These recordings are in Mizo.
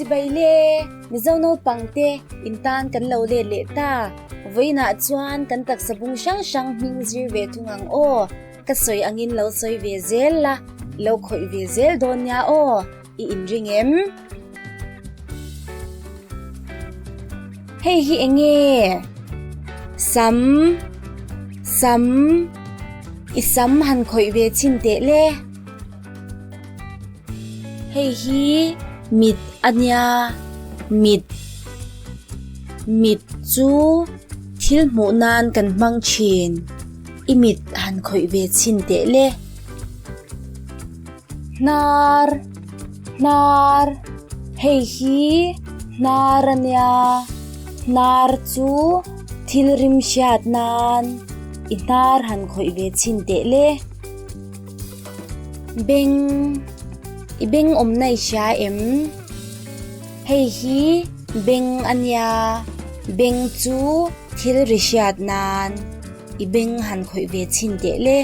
Chibai le, Mizo naupang te in tan kan lo let leh ta. Vawiinah chuan kan taksa bung hrang hrang hming zir ve thung ang aw. Ka sawi angin lo sawi ve zel la, i lo khawih ve zel dawn nia aw, i inring em? Hei hi eng nge? Sam, sam, i sam han khawih ve chhin teh le. Hei hi mit a nia, mit, mit chu thil hmuh nan kan hmang thin. I mit han khawih ve chhin teh le. Hnar, hnar, hei hi hnar a nia, hnar chu thil rim hriat nan i hnar han khawih ve chhin teh le. Beng, i beng awmna i hria em? Hei hi beng a nia, beng chu thil ri hriat nan i beng han khawih ve chhin teh le.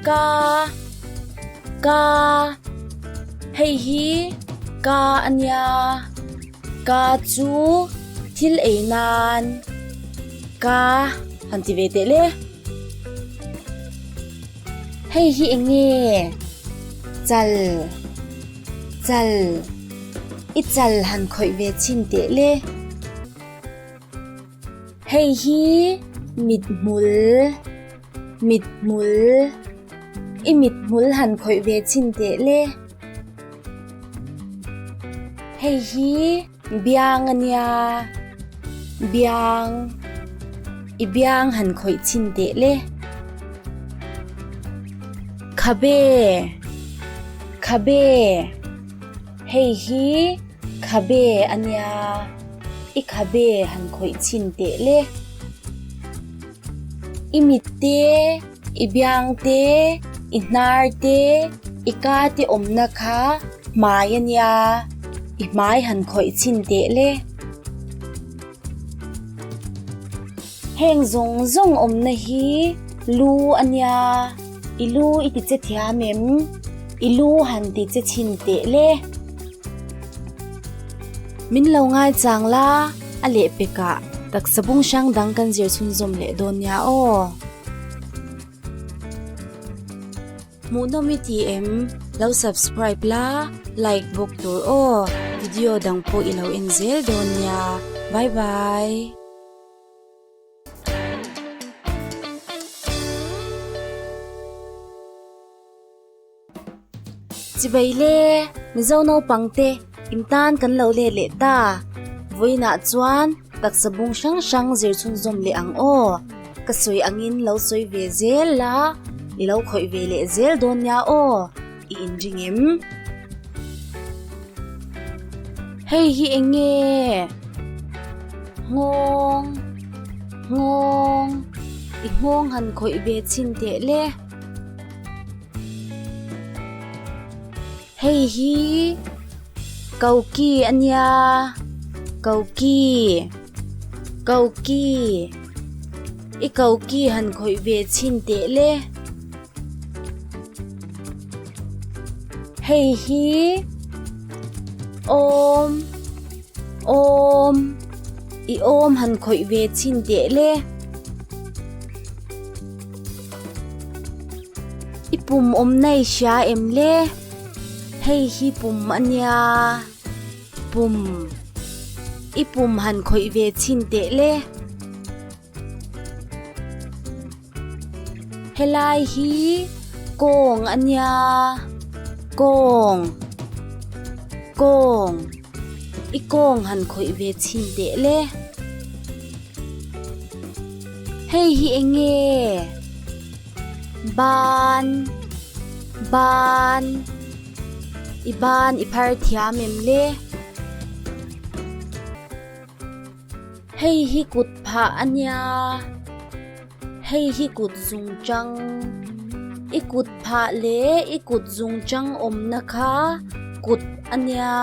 Ka, ka, hei hi ka a nia, ka chu thil ei nan ka han ti ve teh le. Hei hi eng nge? Chal, chal, i chal han khawih ve chhin teh le. Hei hi mithmul, mithmul, i mithmul han khawih ve chhin teh le. Hei hi biang a nia, biang, i biang han khawih chhin teh le. Khabe, khabe, hei hi khabe a nia. I khabe han khawih chhin teh le. I mit te, i biang te, i hnar te, i ka te awmna kha hmai a nia, i hmai han khawih chhin teh le. Heng zawng zawng awmna hi lu a nia, i lu i ti che thiam em? I lu han ti che chhin teh le. Min lo ngai chang la, a lehpekah taksa bung hrang dang kan zir chhunzawm leh dawn nia aw. Hmuhnawm i ti em? Lo subscribe la, like bawk tur aw. Video dang pawh i lo en zel dawn nia. Bye bye. Chibai le, Mizo naupang te in tan kan lo let leh ta. Vawiinah chuan taksa bung hrang hrang zir chhunzawm leh ang aw. Ka sawi angin lo sawi ve zel la, i lo khawih ve leh zel dawn nia aw, i inring em? Hei hi eng nge? Nghawng, nghawng, i nghawng han khawih ve chhin teh le. Hei hi koki a nia koki koki i koki han khawih ve chhin teh le hei hi awm awm i awm han khawih ve chhin teh le. I pum awm nei hria em le? Hei hi pum a nia, pum. I pum han khawih ve chhin teh le. Helai hi kawng a nia, kawng, kawng. I kawng han khawih ve chhin teh le. Hei hi eng nge? Ban, ban, i ban i phar thiam em le? Hei hi kut phah a nia, hei hi kut zung chang. I kut phah leh i kut zung chang awmna kha kut a nia.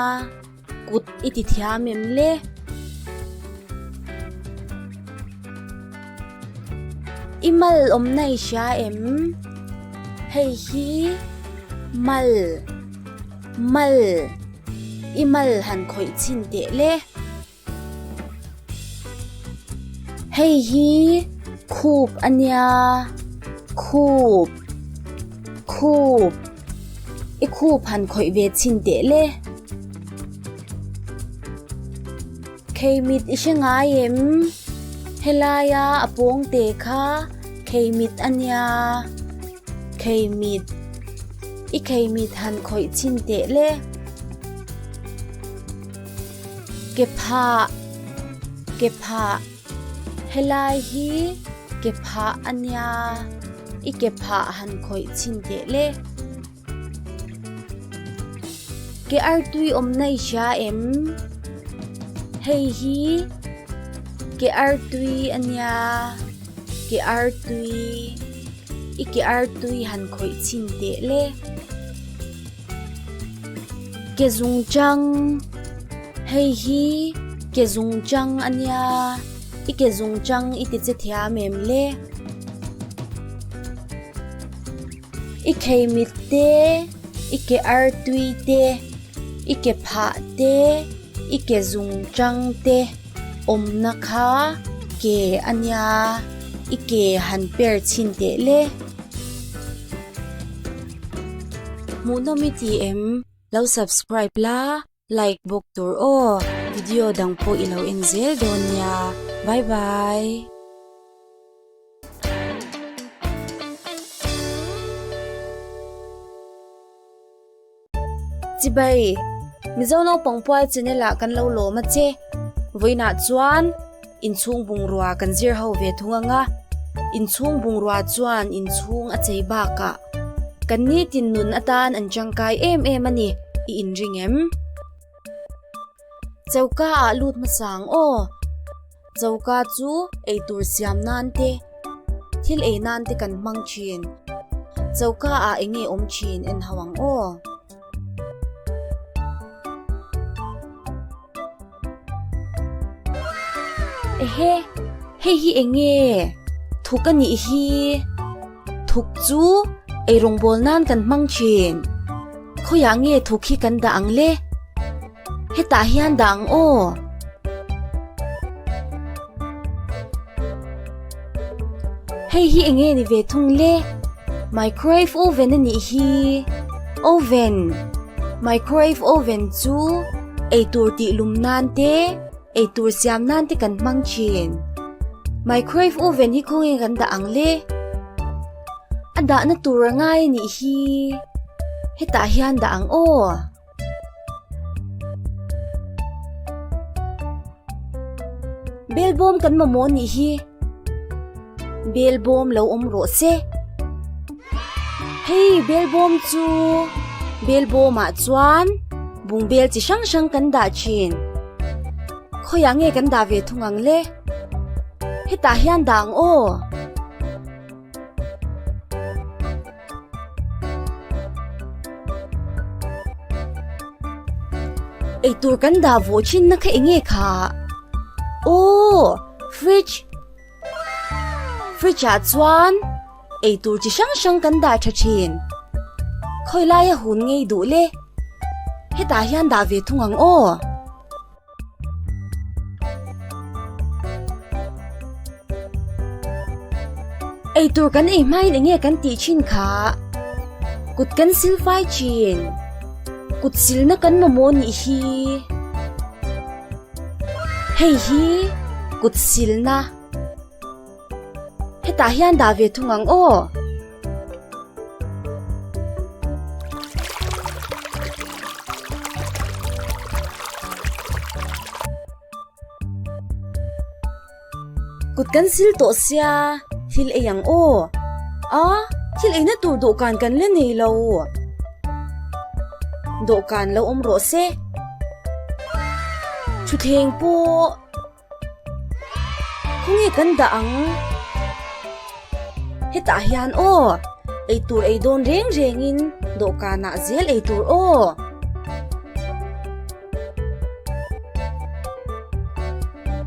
Kut i ti thiam em le? I mal awmna i hria em? Hei hi mal, mal. I mal han khawih chhin teh le. Hei hi khup a nia, khup, khup. I khup han khawih ve chhin teh le. Kheimit i hre ngai em? Helaia a pawng te kha kheimit a nia, kheimit. I kheimit han khawih chhin teh le. Ke phah, ke phah. Helai hi ke phah a nia, i ke phah han khawih chhin teh le. Ke artui awmna i hria em? Hei hi ke artui a nia, ke artui. I ke artui han khawih chhin teh le. Ke zung chang, hei hi ke zung chang a nia, i ke zung chang i ti che thiam em le? I kheimit te, i ke artui te, i ke phah te, i ke zung chang te awmna kha ke a nia, i ke han per chhin teh le. Hmuhnawm i ti em? Lo subscribe la, like bawk tur aw. Video dang pawh i lo en zel dawn nia. Bye bye. Chibai, Mizo naupang pual channel ah kan lo lawm a che. Vawiinah chuan inchhung bungrua kan zir ho ve thung ang a, inchhung bungrua chuan inchhung a chei bakah kan nitin nun atan an tangkai em em a ni i inring em? Choka ah lut hmasa ang aw. Choka chu eitur siam nan te, thil ei nan te kan hmang thin. Choka ah eng nge awm thin en ho ang aw. Ehe, hei hi eng nge? Thuk a nih hi. Thuk chu eirawngbawl nan kan hmang thin. Khawiah nge thuk hi kan dah ang le? Hetah hian dah ang aw. Hei hi eng nge ni ve thung le? Microwave oven a nih hi. Oven. Microwave oven chu eitur tih lum nan te, eitur siam nan te kan hmang thin. Microwave oven hi khawnge kan dah ang le? A dahna tur a ngai a nih hi. Hetah hian dah ang aw. Belbawm kan mamawh nih hi. Belbawm lo awm rawh se. Hei belbawm chu belbawmah chuan bungbel chi hrang hrang kan dah thin. Khawiah nge kan dah ve thung ang le? Hetah hian dah ang aw. Eitur kan dah vawh thin na kha eng nge kha? Aw fridge fridge ah chuan eitur chi hrang hrang kan dah tha thin. Khawi laia hun ngei duh le? Hetah hian dah ve thung ang aw. Eitur kan ei hmain eng nge kan tih thin kha? Kut kan sil fai thin. Kut silna kan mamawh nih hi. Hei hi kut silna. Hetah hian dah ve thung ang aw. Kut kan sil tawh sia, thil ei ang aw. A, thil eina tur dawhkan kan la nei lo. Dawhkan lo awm rawh se. Thutthleng pawh. Khawnge kan dah ang? Hetah hian aw, eitur ei dawn reng rengin dawhkanah zel eitur aw.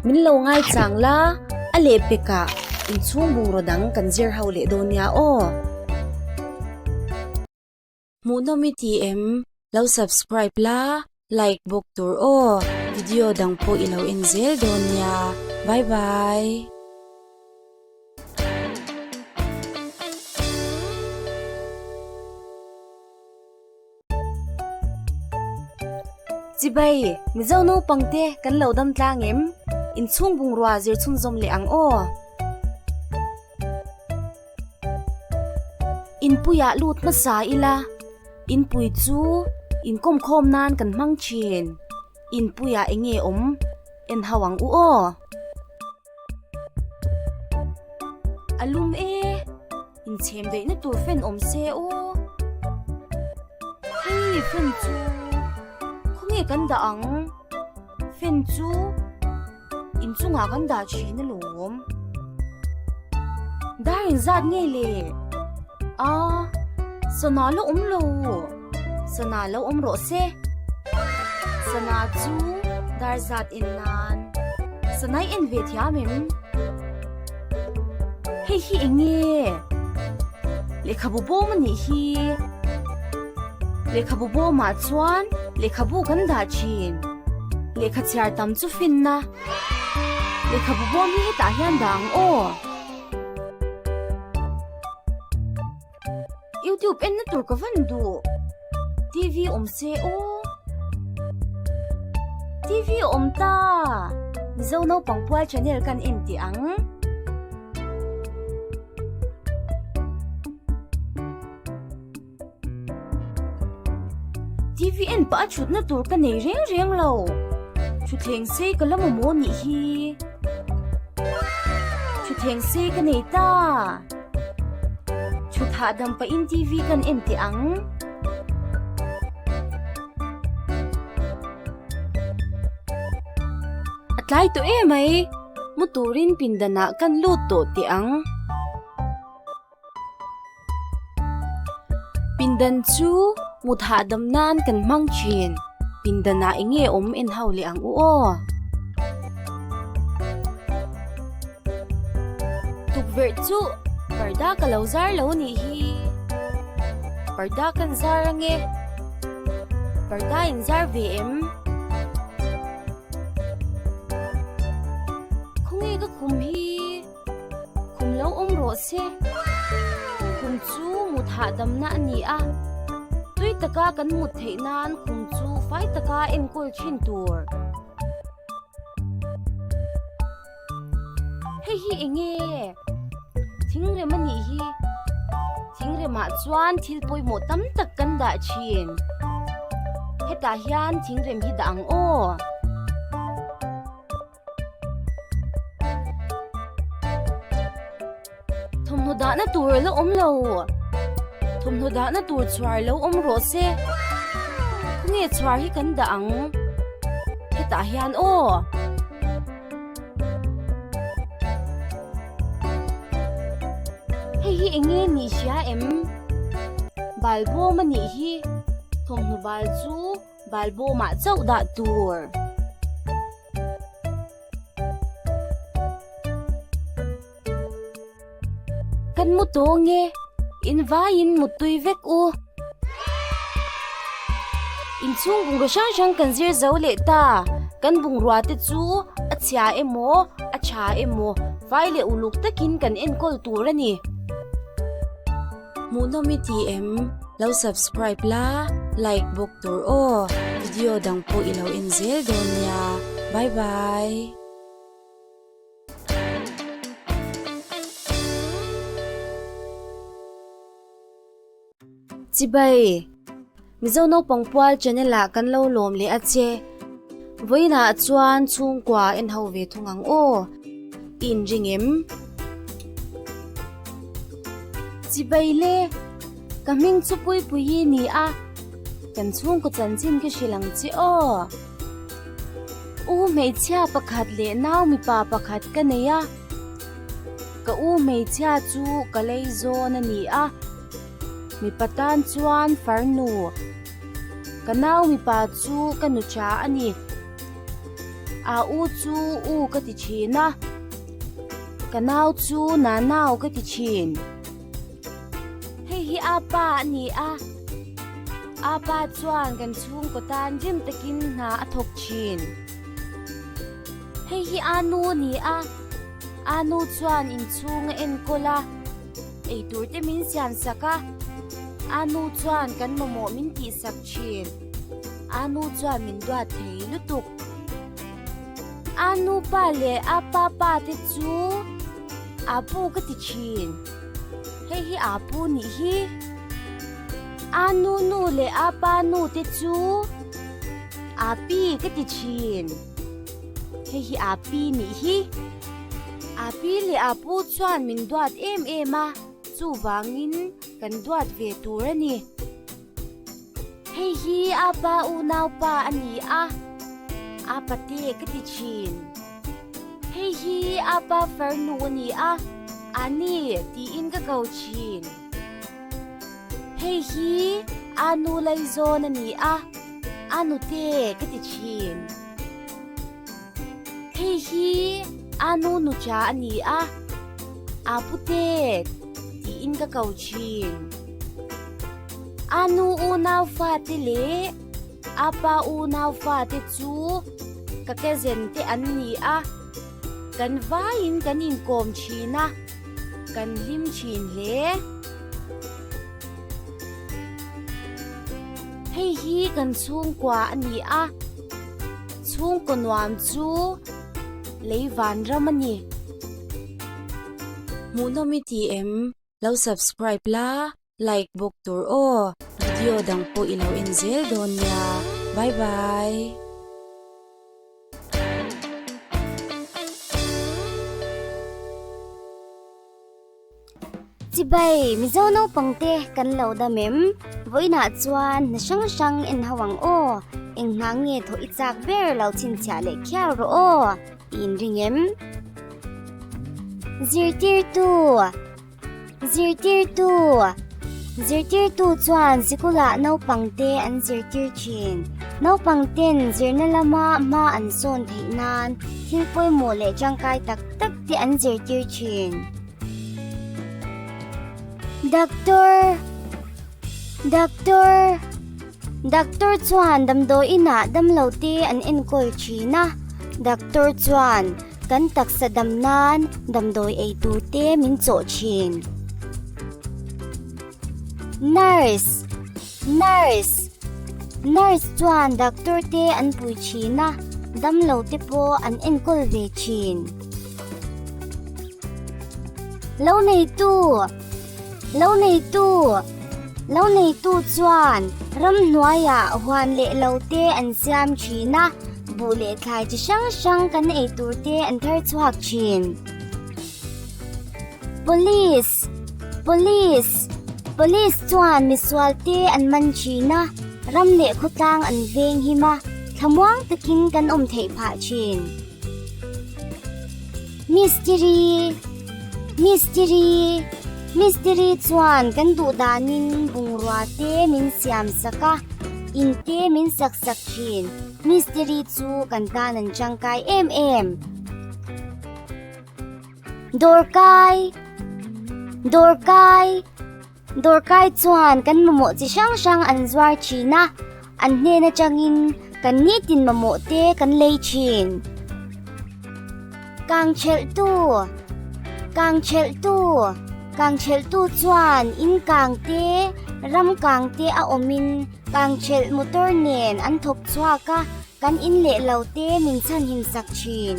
Min lo ngai chang la, a lehpekah inchhung bungraw dang kan zir ho leh dawn nia aw. Hmuhnawm i ti em? Lo subscribe la. Like bawk tur aw. Video dang pawh i lo en zel dawn nia. Bye bye. Chibai, Mizo naupang te kan lo dam tlang em? Inchhung bungrua zir chhunzawm leh ang aw. Inpuiah lut hmasa ila, inpui chu inkawmkhawm nan kan hmang thin. Inpuiah eng nge awm en ho ang u aw. A lum e, inchhem daihna tur fan awm se aw. Hei fan chu khawnge kan dah ang? Fan chu. Inchungah kan dah thin alawm. Dar inzat nge le? A, sana la awm lo. Sana lo awm rawh se. Sana chu dar zat en nan. Sana i en ve thiam em? Hei hi eng nge? Lehkhabu bawm a nih hi. Lehkhabu bawmah chuan lehkhabu kan dah thin. Lehkha chhiar tam chu finna. Lehkhabu bawm hi hetah hian dah ang aw. YouTube enna tur ka van duh. TV awm se aw. TV awm ta. Mizo naupang pual channel kan en tih ang. TV en pah a thutna tur ka nei reng reng lo. Thutthleng sei ka la mamawh nih hi. Thutthleng sei ka nei ta. Thut hahdam pahin TV kan en teh ang. A tlai tawh em mai. Mu turin pindanah kan lut tawh teh ang. Pindan chu mut hahdam nan kan hmang thin. Pindanah eng nge awm en ho leh ang u aw. Tukverh chu parda ka lo zar lo nih hi. Parda kan zar ange. Parda in zar ve em? Khawnge ka khum hi? Khum lo awm rawh se. Khum chu mut hahdamna a ni a, tui taka kan mut theih nan khum chu fai taka enkawl thin tur. Hei hi eng nge? Thingrem a nih hi. Thingremah chuan thil pawimawh tam tak kan dah thin. Hetah hian thingrem hi dah ang aw. Thawmhnaw dahna tur a la awm lo. Thawmhnaw dahna tur chhuar lo awm rawh se. Khawnge chhuar hi kan dah ang? Hetah hian aw. Hei hi eng nge nih hria em? Bal bawm a nih hi. Thawmhnaw bal chu bal bawmah chauh dah tur. Kan mu tawng e, in vaiin muttui vek u. Inchhung bungraw hrang hrang kan zir zo leh ta, kan bungrua te chu a chhia emaw a tha emaw vai leh uluk takin kan enkawl tur a ni. Hmuhnawm i ti em? Lo subscribe la, like bawk tur aw. Video dang pawh i lo en zel dawn nia. Bye bye. Chibai, Mizo naupang pual channel ah kan lo lawm leh a che. Vawiinah chuan chhungkua en ho ve thung ang aw. I inring em? Chibai le, ka hming chu Puipuii ni a, kan chhungkaw chanchin ka hrilh ang che aw. U hmeichhia pakhat leh nau mipa pakhat ka nei a, ka u hmeichhia chu ka lei zawn a ni a, mipa tan chuan farnu, ka nau mipa chu ka nu tha a ni. A u chu u ka ti thin a, ka nau chu nanau ka ti thin. Hei hi a pa a ni a. Apa chuan kan chhungkaw tan rim takin hna a thawk thin. Hei hi Anu a ni a, Anu chuan inchhung a enkawl a, eitur te min siam sak a, Anu chuan kan mamawh min tihsak thin. Anu chuan min duat thei lutuk. Anu pa leh apa pa te chu Apu ka ti thin. Hei hi Apu nih hi. Anu nu leh apa nu te chu Api ka ti thin. Hei hi Api nih hi. Api leh Apu chuan min duat em em a, chuvangin kan duat ve tur a ni. Hei hi Apa unaupa a ni a, Apa te ka ti thin. Hei hi Apa farnu a ni a, Ani tiin ka ko thin. Hei hi Anu laizawn a ni a, Anute ka ti thin. Hei hi Anu nucha a ni a, Apute tiin ka ko thin. Anu unau fate leh Apa unau fate chu ka cousin te an ni a, kan vaiin kan inkawm thin a, kan hlim thin hle. Hei hi kan chhungkua a ni a, chhungkaw nuam chu lei vanram a ni. Hmuhnawm i ti em? Lo subscribe la, like bawk tur aw. Video dang pawh i lo en zel dawn nia. Bye bye. Chibai, Mizo naupangte kan lo dam em? Vawiinah chuan hna hrang hrang en ho ang aw. Eng hna nge thawh i chak ber lo chhinchhiah leh khiau rawh aw. I inring em? Zirtirtu Zirtirtu Zirtirtu chuan sikulah naupangte an zirtir thin. Naupangten zirna lama hma an sawn theih nan thil pawimawh leh tangkai tak tak te an zirtir thin. Doctor Doctor Doctor chuan damdawiinah damlote an enkawl thin a. Doctor chuan Kan taksa dam nan damdawi ei tur te min chawh thin. Nurse Nurse Nurse chuan doctor te an pui thin a, damlo te pawh an enkawl ve thin. Lo neitu Lo neitu Lo neitu chuan ramhnuaiah huan leh lo te an siam thin a, buh leh thlai chi hrang hrang kan ei tur te an thar chhuak thin. Police Police Police chuan misual te an man thin a, ram leh khawtlang an veng him a, thlamuang takin kan awm theih phah thin. Mistiri Mistiri Mistiri chuan kan duh danin bungrua te min siam sak a, in te min sak sak thin. Mistiri chu kan tan an tangkai em em. Dawrkai Dawrkai Dawrkai chuan kan mamawh chi hrang hrang an zuar thin a, an hnen atangin kan nitin mamawh te kan lei thin. Kangchelhtu Kangchelhtu Kangchelhtu chuan in kang te, ram kang te a awmin kangchelh motor nen an thawk chhuak a, kan in leh lo te min chhanhim sak thin.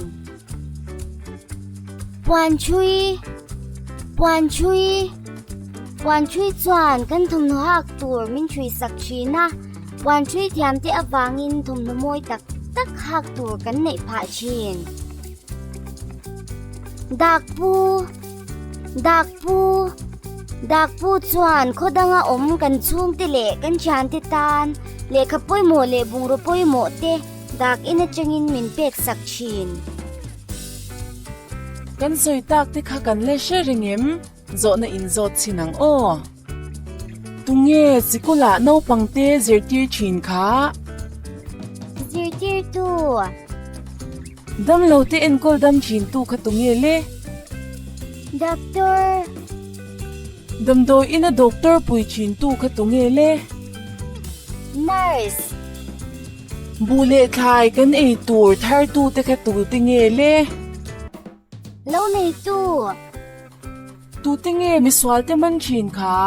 Puanchhui Puanchhui Puanchhui chuan kan thawmhnaw hak tur min chhui sak thin a, puanchhui thiam te avangin thawmhnaw mawi tak tak hak tur kan neih phah thin. Dakpu Dakpu Dakpu chuan khaw danga awm kan chhungte leh kan thiante tan lehkha pawimawh leh bungraw pawimawh te Dak in atangin min pek sak thin. Kan sawi tak te kha kan le hre reng em? Zawhna in zawt chhin ang aw. Tunge sikulah naupang te zirtir thin kha? Zirtirtu. Damlo te enkawl dam thin tu kha tunge le? Doctor. Damdawi ina doctor pui thin tu kha tunge le? Nurse. Buh leh thlai kan ei tur thar tute kha tute nge le? Lo neitu. Tute nge misual te man thin kha?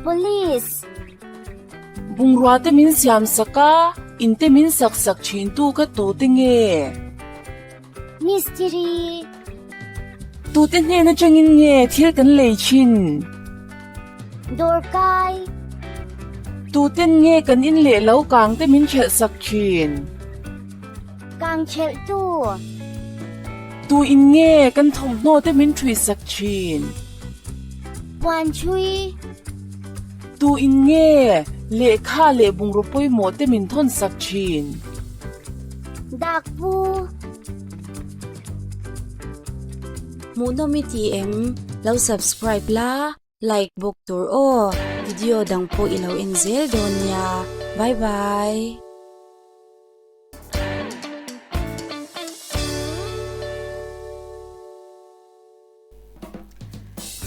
Police. Bungrua te min siam sak a, in te min sak sak thin tu kha tute nge? Mistiri. Tute hnen atangin nge thil kan lei thin? Dawrkai. Tuten nge kan in leh lo kang te min thelh sak thin? Kang thelh tu. Tu in nge kan thawmhnaw te min thui sak thin? Puan thui. Tu in nge lehkha leh bungraw pawimawh te min thawn sak thin? Dak pu. Hmuhnawm i ti em? Lo subscribe la, like bawk tur aw. Video dang pawh i lo en zel dawn nia. Bye bye.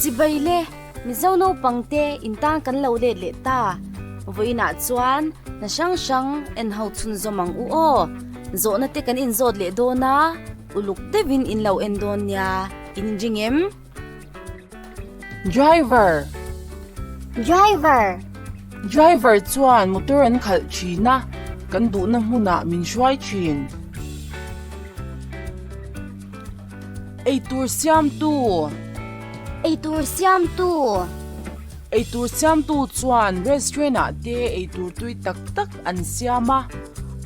Chibai le, Mizo naupang te in tan kan lo let leh ta. Vawiinah chuan hna hrang hrang en ho chhunzawm ang u aw. Zawhna te kan inzawt leh dawn a, uluk deuhin in lo en dawn nia, in inring em? Driver. Driver. Driver chuan motor an khalh thin a, kan duhna hmunah min hruai thin. Eitur siamtu. Eitur siamtu. Eitur siamtu chuan restaurant ah te eitur tui tak tak an siam a,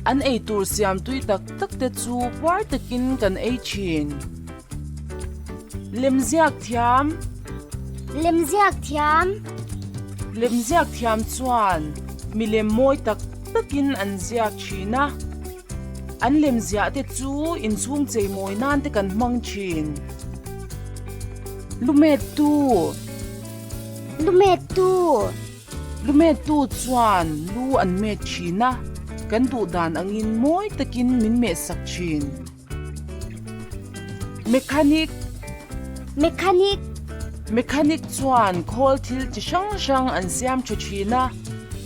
an eitur siam tui tak tak te chu puar takin kan ei thin. Lemziak thiam. Lemziak thiam. Lemziak thiam chuan milem mawi tak takin an ziak thin a. An lemziah te chu inchhung cheimawi nan te kan hmang thin. Lumettu. Lumettu. Lumettu chuan lu an met thin a, kan duh dan angin mawi takin min mehsak thin. Mechanic. Mechanic. Mechanic chuan khawl thil chi hrang hrang an siam tha thin a,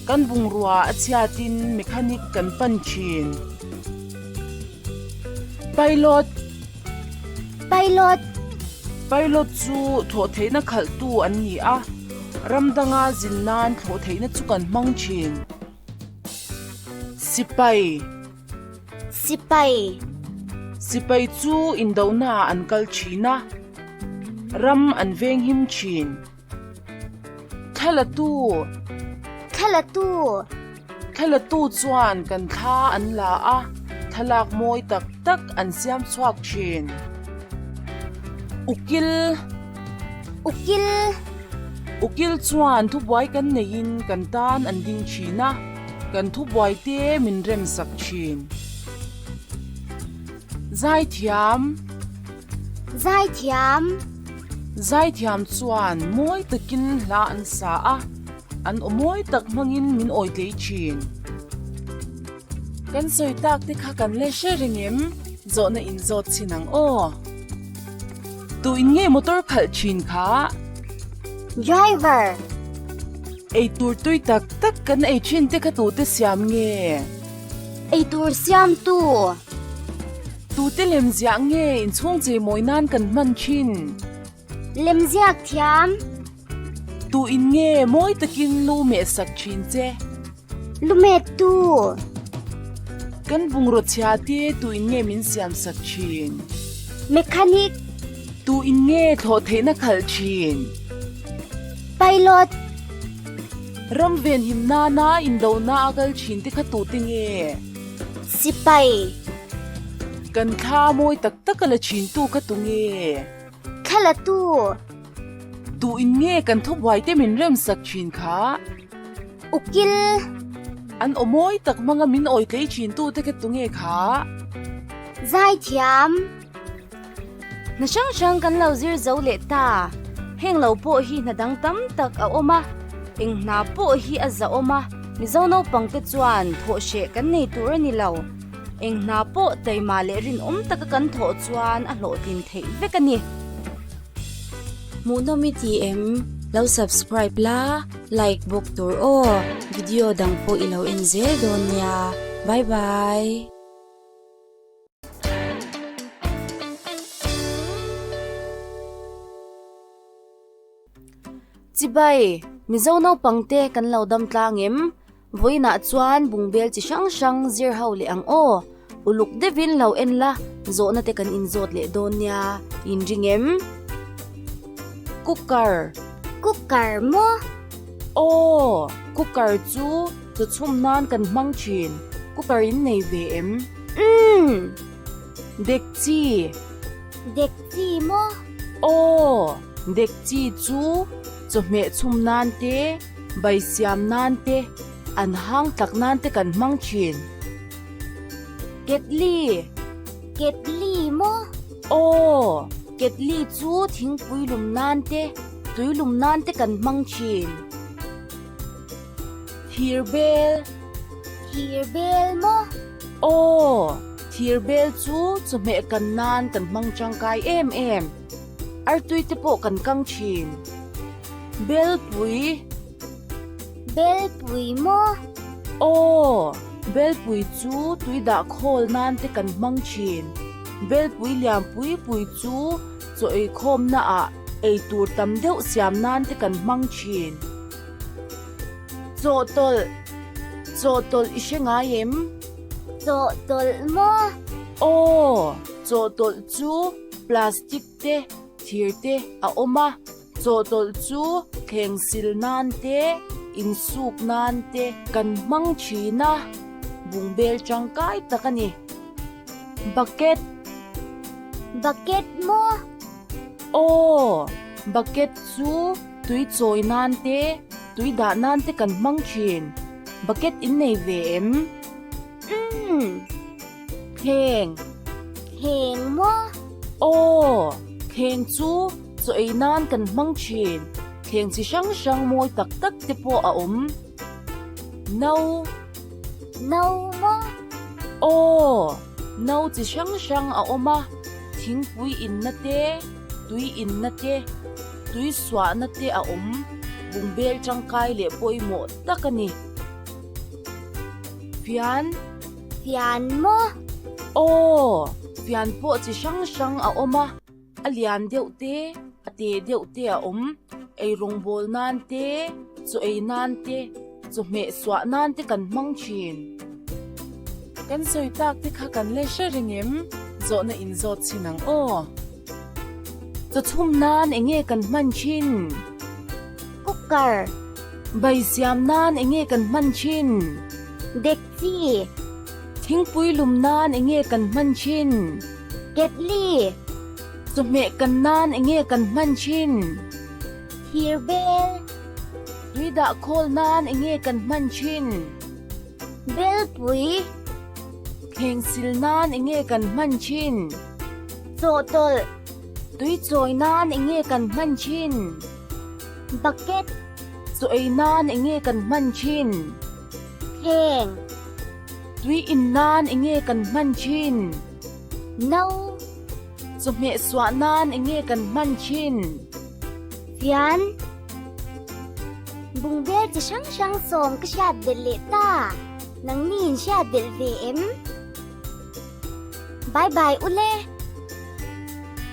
kan bungrua a chhiatin mechanic kan pan thin. Pilot. Pilot. Pilot chu thawh theihna khalhtu an ni a, ram danga zin nan thlawh theihna chu kan hmang thin. Sipai. Sipai. Sipai chu indohnaah an kal thin a, ram an venghim thin. Thlalatu. Thlalatu. Thlalatu chuan kan thla an la a, thlalak mawi tak tak an siam chhuak thin. Ukil. Ukil. Ukil chuan thubuai kan neihin kan tan an ding thin a. Kan thubuai te min rem sak thin. Zaithiam. Zaithiam. Zaithiam chuan mawi takin hla an sa a, an aw mawi tak hmangin min awitlei thin. Kan sawi tak te kha kan le hre reng em? Zawhna in zawt chhin ang aw. Tu in nge motor khalh thin kha? Driver. Eitur tui tak tak kan ei thin te kha tute siam nge? Eitur siamtu. Tute lemziah nge inchhung cheimawi nan kan hman thin? Lemziak thiam. Tu in nge mawi takin lu meh sak thin che? Lu mettu. Kan bungraw chhia te tu in nge min siam sak thin? Mechanic. Tu in nge thlawh theihna khalh thin? Pilot. Ram venhim nana indohna a kal thin te kha tute nge? Sipai. Kan thla mawi tak tak a la thin tu kha tu nge? Thla la tu. Tu in nge kan thubuai te min rem sak thin kha? Ukil. An aw mawi tak hmanga min awi tlei thin tu te kha tu nge kha? Zaithiam. Hna hrang hrang kan lo zir zo leh ta. Heng lo pawh hi hna dang tam tak a awm a, eng hna pawh hi a za awm a, Mizo naupang te chuan thawh hreh kan nei tur a ni lo. Eng hna pawh taima leh rinawm taka kan thawh chuan a hlawhtlin theih vek a ni. Hmuhnawm i ti em? Lo subscribe la, like bawk tur aw. Video dang pawh i lo en zel dawn nia. Bye bye. Chibai, Mizo naupangte kan lo dam tlang em? Vawiinah chuan bungbel chi hrang hrang zir ho leh ang aw. Uluk deuhin lo en la, zawhna te kan inzawt leh dawn nia, inring em? Cooker. Cooker maw? Aw, cooker chu chaw chhum nan kan hmang thin. Cooker in nei ve em? Umm. Dekchi. Dekchi maw? Aw, dekchi chu chawhmeh chhum nan te, bai siam nan te, an hang tlak nan te kan hmang thin. Ketli. Ketli maw? Aw, ketli chu thingpui lum nan te, tui lum nan te kan hmang thin. Thirbel. Thirbel maw? Aw, thirbel chu chawhmeh kan nan kan hmang tangkai em em. Artui te pawh kan kang thin. Belpui. Belpui maw? Aw, belpui chu tui dah khawl nan te kan hmang thin. Belpui lian pui pui chu chaw ei khawmna ah ei tur tam deuh siam nan te kan hmang thin. Chawhtawlh, chawhtawlh i hre ngai em? Chawhtawlh maw? Aw, chawhtawlh chu plastic te, thir te a awm a. Chawhtawlh chu thleng sil nan te, insuk nan te kan hmang thin a, bungbel tangkai tak a ni. Bucket. Bucket maw? Aw, bucket chu tui chawi nan te, tui dah nan te kan hmang thin. Bucket in nei ve em? Umm. Thleng. Thleng maw? Aw, thleng chu chaw ei nan kan hmang thin. Thleng chi hrang hrang mawi tak tak te pawh a awm. No. No maw? Aw, no chi hrang hrang a awm a, thingpui inna te, tui inna te, tui suahna te a awm. Bungbel tangkai leh pawimawh tak a ni. Fian. Fian maw? Aw, fian pawh chi hrang hrang a awm a, a lian deuh te, a te deuh te a awm. Ei rawngbâwl nân te, chaw ei nân te, chawhmeh suah nân te kan hmang thin. Kan sawi tâk te kha kan le hre reng em? Zawhna inzâwt chhin ang aw. Chaw chhum nan enge kan hman thin? Cooker. Bai siam nan enge kan hman thin? Dekchi. Thingpui lum nan enge kan hman thin? Ketli. Chawhmeh kan nan enge kan hman thin? Thirbel. Tui dah khawl nan enge kan hman thin? Belpui. Thleng sil nan enge kan hman thin? Chawhtawlh. Tui chawi nan enge kan hman thin? Bucket. Chaw ei nan enge kan hman thin? Thleng. Tui in nan enge kan hman thin? No. Chawhmeh suah nan enge kan hman thin? Fian. Bungbel chi hrang hrang sawm ka hriat belh leh ta. Nangni in hriat belh ve em? Bye bye ule.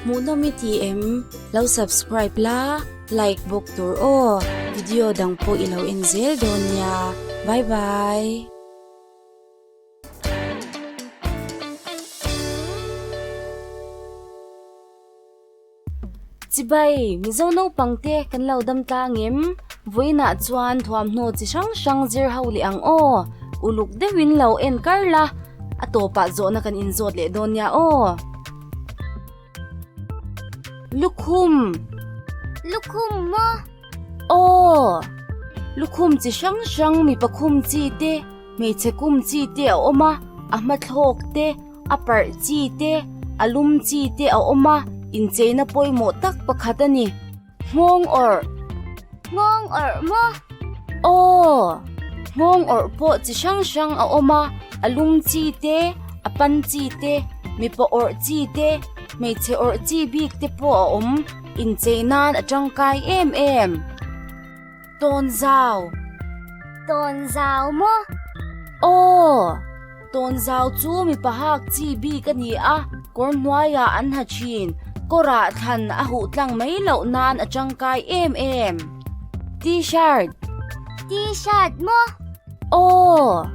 Hmuhnawm i ti em? Lo subscribe la, like bawk tur aw. Video dang pawh i lo en zel dawn nia. Bye bye. Chibai, Mizo naupang te kan lo dam tlang em? Vawiinah chuan thuamhnaw chi hrang hrang zir ho leh ang aw. Uluk deuhin lo en kar la, a tawpah zawhna kan inzawt leh dawn nia aw. Lukhum. Lukhum maw? Aw! Lukhum chi hrang hrang mipa khum chi te, hmeichhe kum chi te a awm a, a hmathlawk te, a parh chi te, a lum chi te a awm a, incheina pawimawh tak pakhat a ni. Nghawng awrh. Nghawng awrh maw? Aw! Nghawng awrh pawh chi hrang hrang a awm a, a lum chi te, a pan chi te, mipa awrh chi te, hmeichhe awrh chi bik te pawh a awm. Inchei nan a tangkai em em. Tawnzau. Tawnzau maw? Aw! Tawnzau chu mipa hak chi bik a ni a, kawr hnuaiah an ha thin. Kawrah thlan a huh tlang mai loh nan a tangkai em em. T-shirt. T-shirt maw? Aw!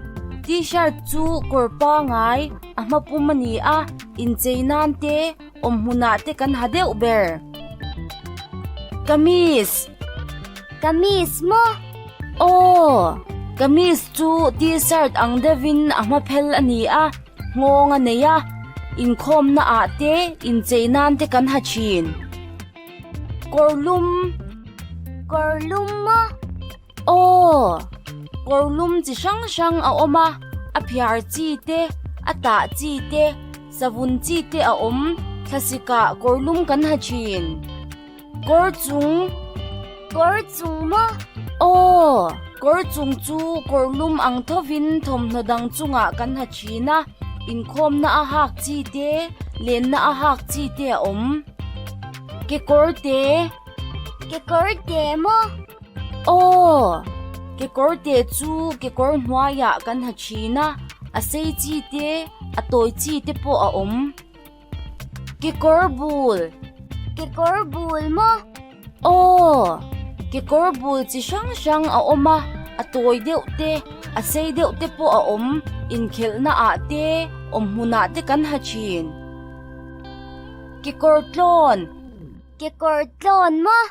T-shirt chu kawr pangai a hma pum a ni a, inchei nan te, awm hmunah te kan ha deuh ber. Kamis. Kamis maw? Aw! Kamis chu T-shirt ang deuhin a hma phel a ni a, nghawng a nei a, inkhawmna ah te, inchei nan te kan ha thin. Kawrlum. Kawrlum maw? Aw! Kawrlum chi hrang hrang a awm a, a phiar chi te, a tah chi te, savun chi te a awm, thlasikah kawrlum kan ha thin. Kawr chung. Kawr chung maw? Aw! Kawr chung chu kawrlum ang thovin thawmhnaw dang chungah kan ha thin a, inkhawmna a hak chi te, lenna a hak chi te a awm. Kekawr te. Kekawr te maw? Aw! Kekawr te chu kekawr hnuaiah kan ha thin a, a sei chi te, a tawi chi te pawh a awm. Kekawr bul. Kekawr bul maw? Aw! Kekawr bul chi hrang hrang a awm a, a tawi deuh te, a sei deuh te pawh a awm. Inkhelhna ah te, awm hmunah te kan ha thin. Kekawr tlawn. Kekawr tlawn maw?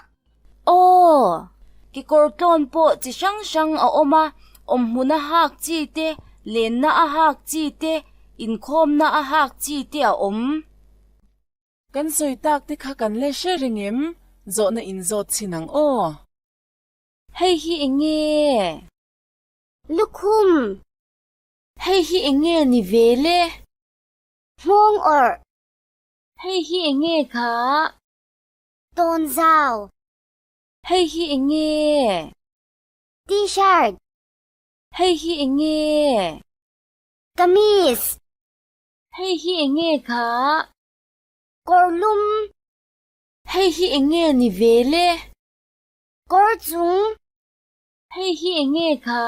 Aw! Kekawr tlawn pawh chi hrang hrang a awm a, awmhmun a hak chi te, lenna a hak chi te, inkhawmna a hak chi te a awm. Kan sawi tak te kha kan le hre reng em? Zawhna in zawt chhin ang aw. Hei hi eng nge? Lukhum. Hei hi eng nge ni ve le? Nghawng awrh. Hei hi eng nge kha? Tawnzau. Hei hi eng nge? T-shirt. Hei hi eng nge? Kamis. Hei hi eng nge kha? Kawrlum. Hei hi eng nge ni ve le? Kawr chung. Hei hi eng nge kha?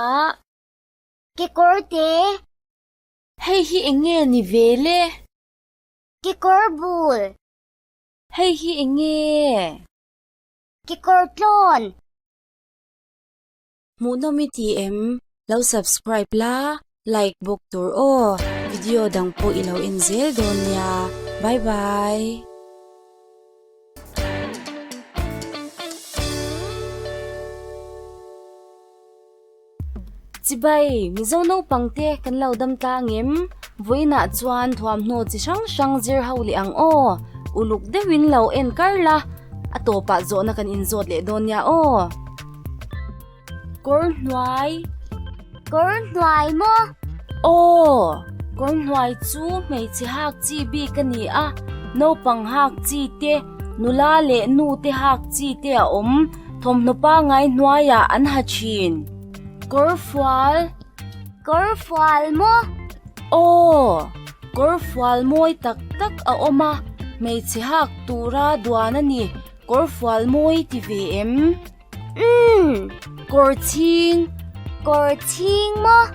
Kekawr te. Hei hi eng nge ni ve le? Kekawr bul. Hei hi eng nge? Kekawr tlawn. Hmuhnawm i ti em? Lo subscribe la, like bawk tur aw. Video dang pawh i lo en zel dawn nia. Bye bye. Chibai, Mizo naupang te kan lo dam tlang em? Vawiinah chuan thuamhnaw chi hrang hrang zir ho leh ang aw. Uluk deuhin lo en kar la, a tawpah zawhna kan inzawt leh dawn nia aw. Kawr hnuai. Kawr hnuai maw? Aw, kawr hnuai chu hmeichhe hak chi bik a ni a, naupang hak chi te, nula leh nu te hak chi te a awm. Thawmhnaw pangai hnuaiah an ha thin. Kawr fual. Kawr fual maw? Aw, kawr fual mawi tak tak a awm a, hmeichhe hak tura duan a ni. Kawr fual mawi ti ve em? Umm. Kawr chhing. Kawr chhing maw?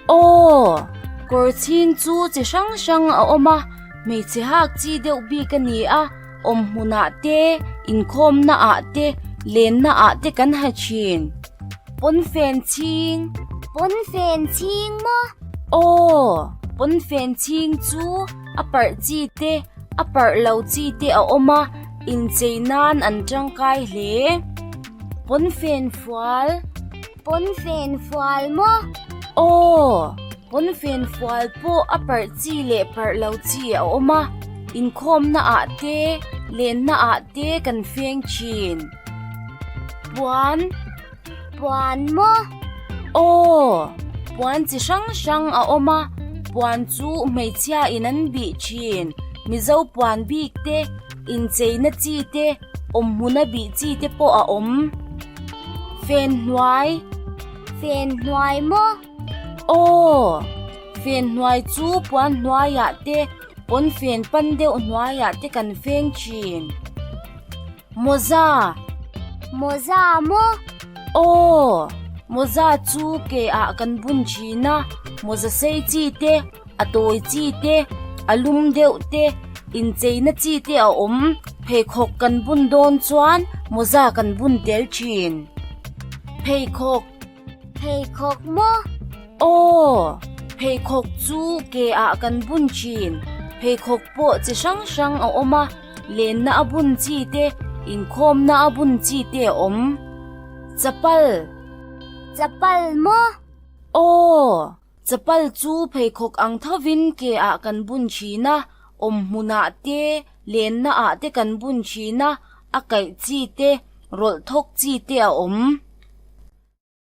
Aw, kawr chhing chu chi hrang hrang a awm a, hmeichhe hak chi deuh bik a ni a, awm hmunah te, inkhawmna ah te, lenna ah te kan ha thin. Pawnfen chhing. Pawnfen chhing maw? Aw, pawnfen chhing chu a parh chi te, a parh lo chi te a awm a, inchei nan an tangkai hle. Pawnfen fual. Pawnfen fual maw? Aw, pawnfen fual pawh a parh chi leh parh lo chi a awm a, inkhawmna ah te, lenna ah te kan feng thin. Puan. Puan maw? Aw, puan chi hrang hrang a awm a, puan chu hmeichhia in an bih thin, Mizo puan bik te, incheina chi te, Awmhmuna bih chi te pawh a awm. Fen hnuai. Fen hnuai maw? Aw! Fen hnuai chu puan hnuaiah te, pawn fen pan deuh hnuaiah te kan feng thin. Mawza. Mawza maw? Aw, mawza chu ke ah kan bun thin a, mawza sei chi te, a tawi chi te, a lum deuh te, incheina chi te a awm. Pheikhawk kan bun dawn chuan mawza kan bun tel thin. Pheikhawk. Pheikhawk maw? Aw, pheikhawk chu ke ah kan bun thin. Pheikhawk pawh chi hrang hrang a awm a, lenna a bun chi te, inkhawmna a bun chi te a awm. Chapal. Chapal maw? Aw, chapal chu pheikhawk ang thovin ke ah kan bun thin a, awm hmunah te, lenna ah te kan bun thin a, a kaih chi te, rawlh thawk chi te a awm.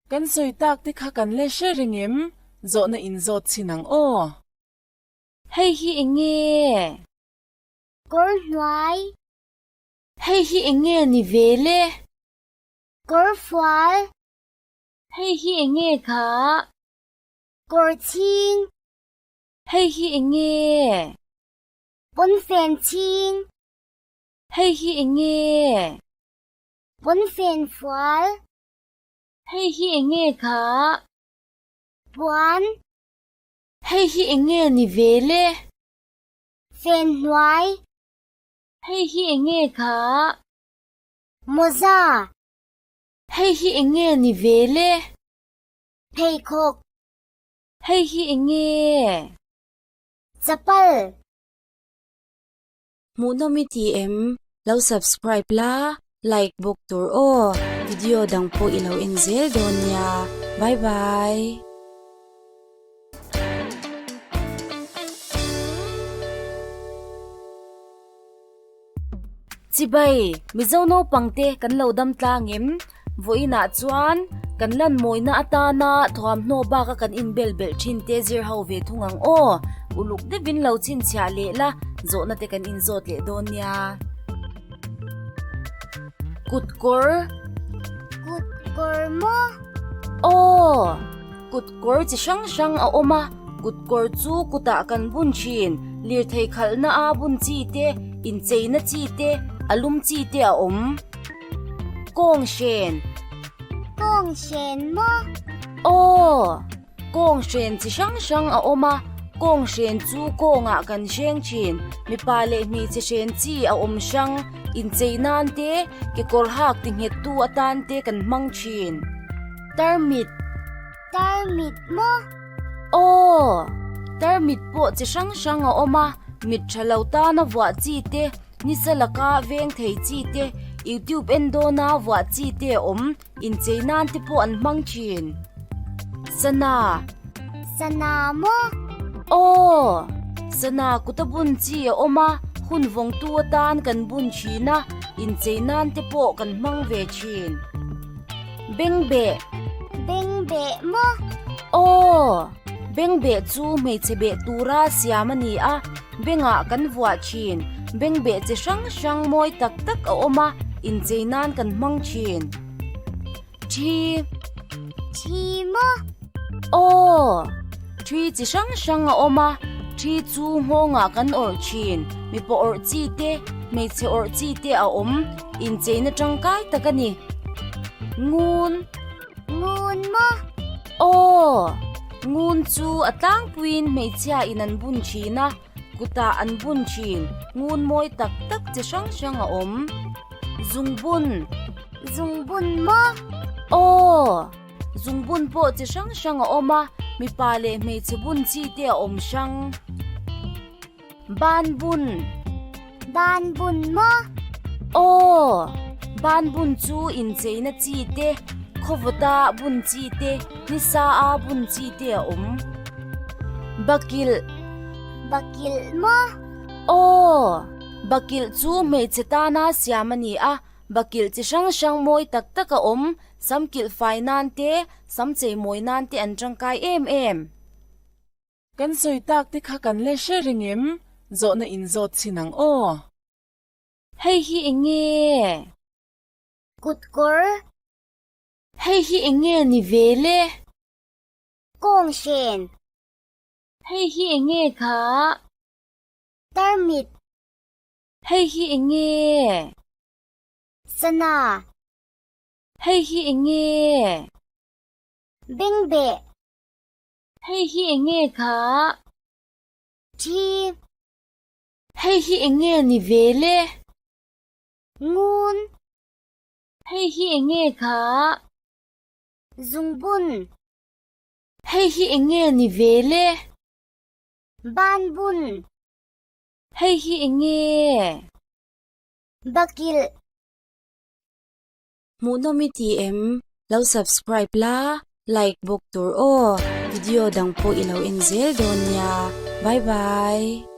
Kan sawi tak te kha kan le hre reng em? Zawhna in zawt chhin ang aw. Hei hi eng nge? Kawr hnuai. Hei hi eng nge ni ve le? Kawr fual. Hei hi eng nge kha? Kawr chhing. Hei hi eng nge? Pawnfen chhing. Hei hi eng nge? Pawnfen fual. Hei hi eng nge kha? Puan. Hei hi eng nge ni ve le? Fen hnuai. Hei hi eng nge kha? Mawza. Hei hi eng nge ni ve le? Pheikhawk. Hei hi eng nge? Chapal. Hmuhnawm i ti em? Lo subscribe la, like bawk tur aw. Video dang pawh i lo en zel dawn nia. Bye bye. Chibai, Mizo naupang te kan lo dam tlang em? Vawiinah chuan kan lan mawina atana thuamhnaw baka kan inbel belh thin te zir ho ve thung ang aw. Uluk deuhin lo chhinchhiah leh la, zawhna te kan inzawt leh dawn nia. Kut kawr. Kut kawr maw? Aw, kut kawr chi hrang hrang a awm a, kut kawr chu kutah kan bun thin, lirthei khalhna a bun chi te, incheina chi te, a lum chi te a awm. Kawng hren. Kawng hren maw? Aw! Kawng hren chi hrang hrang a awm a, kawng hren chu kawngah kan hreng thin. Mipa leh hmeichhe hren chi a awm hrang, inchei nan te, kekawr hak ti nghettu atan te kan hmang thin. Tarmit. Tarmit maw? Aw! Tarmit pawh chi hrang hrang a awm a, mit tha lo tana vuah chi te, Nisa laka veng thei chi te, YouTube en dawna vuah chi te a awm, inchei nan te pawh an hmang thin. Sana. Sana maw? Aw! Sana kuta bun chi a awm a, hun vawngtu atan kan bun thin a, inchei nan te pawh kan hmang ve thin. Bengbeh. Bengbeh maw? Aw! Bengbeh chu hmeichhe beh tura siam a ni a. Bengah kan vuah thin. Bengbeh chi hrang hrang mawi tak tak a awm a, inchei nan kan hmang thin. Thi. Thi maw? Aw! Thi chi hrang hrang a awm a, thi chu nghawngah kan awrh thin. Mipa awrh chi te, hmeichhe awrh chi te a awm, incheina tangkai tak a ni. Ngun. Ngun maw? Aw! Ngun chu a tlangpuiin hmeichhia in an bun thin a, kutah an bun thin. Ngun mawi tak tak chi hrang hrang a awm. Zungbun. Zungbun maw? Aw! Zungbun pawh chi hrang hrang a awm a, mipa leh hmeichhe bun chi te a awm hrang. Ban bun. Ban bun maw? Aw! Ban bun chu incheina chi te, khawvawta bun chi te, nisa a bun chi te a awm. Bakilh. Bakilh maw? Aw! Bakilh chu hmeichhe tana siam a ni a, bakilh chi hrang hrang mawi tak tak a awm, sam kilh fai nan te, sam cheimawi nan te an tangkai em em. Kan sawi tak te kha kan le hre reng em? Zawhna in zawt chhin ang aw. Hei hi eng nge? Kut kawr. Hei hi eng nge ni ve le? Kawng hren. Hei hi eng nge kha? Tarmit. Hei hi eng nge? Sana. Hei hi eng nge? Bengbeh. Hei hi eng nge kha? Thi. Hei hi eng nge ni ve le? Ngun. Hei hi eng nge kha? Zungbun. Hei hi eng nge ni ve le? Banbun. Hei hi eng nge? Bakilh. Hmuhnawm i ti em? Lo subscribe la, like bawk tur aw. Video dang pawh i lo en zel dawn nia. Bye bye.